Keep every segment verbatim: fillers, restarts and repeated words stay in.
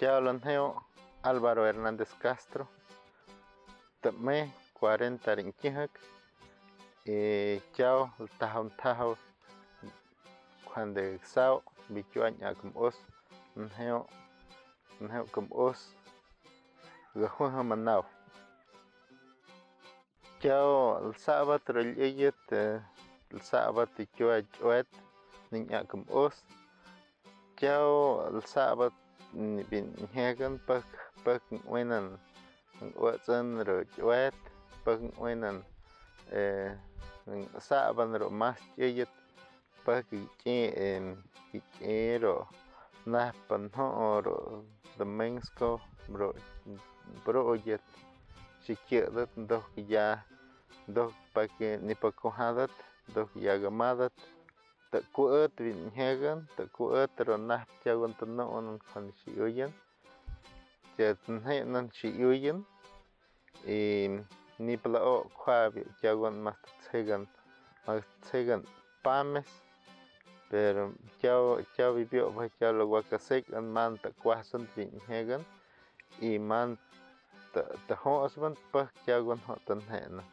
Kiau lanheu Alvaro Hernández Castro, tame cuarenta riñkijak, y kiau ltajau nthajaw khuande sau bikiuañ a Kamus, njeu, njeu Kamus, gajuaja manau. Kiau lsabat ru liyet, eh, lsabat kiua chuet, niña Kamus. Kiau lsabat ni bin njegan pak, pak nguenan nguatsan ru chuet, pak nguenan, eh, saban ru mas chiyet, pak kichi, em, kichi ru nap panho ru Domingos ru bru yet, sikiadat dok ya, dok pak ni pakujadat, dok ya gamadat, ta kuat bin njegan, ta kuat ru nap kiawan tanuun khuan siuyan. Chet njenan siuyan. Y ni pala o khua bi kiawan mas tsegan, mas tsegan pames. Pero kiau, kiau bi bio ba kiau la wakasek an man ta kuasan bin njegan. Y man ta, ta ho asban pa kiawan ho tan njenan.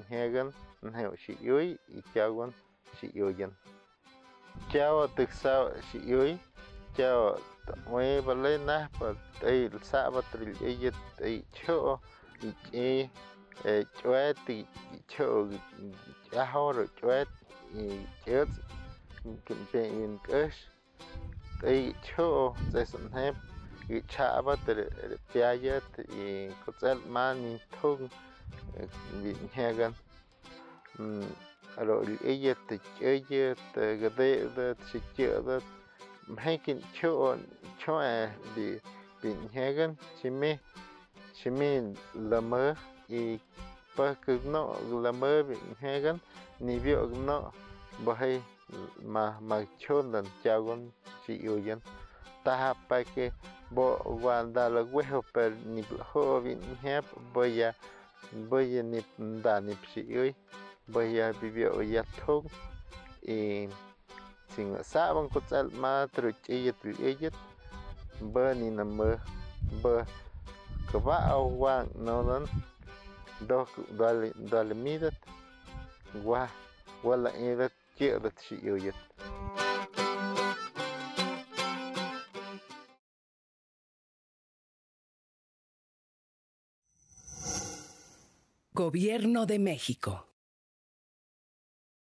Njegan, njeu siui, y kiawan siuyan. Kiau tüksau siui, kiau ta ue bale na pa tei lsabat ru liyet tei chuo, y chi, eh, chuet, y chuo, ajo ru chuet, y chuet, kimpe in kush. Tei chu tses nep, y chabat re, re piayet, y kutsel man ni thung, eh, bi njegan. Mm, ro iyet, iyet, gadedet, sikiadet. Mhekin chu, chu, eh, bi, bi njegan, chimi, chimi lama, y pa kno lama bi njegan, ni bio no, bahai ma, ma chundan kiawan siuyan. Taha pa ke bo wa da la weho per ni ho bin hep boya, boya ni da ni siui, boya bibio ya thung. Y sing sa ban kutsel ma tru chiyet liyet, ba ni na ma, ba kaba au wang no dan, dok dal, dal midat, wa, wala idat, kiadat siuyet. Gobierno de México.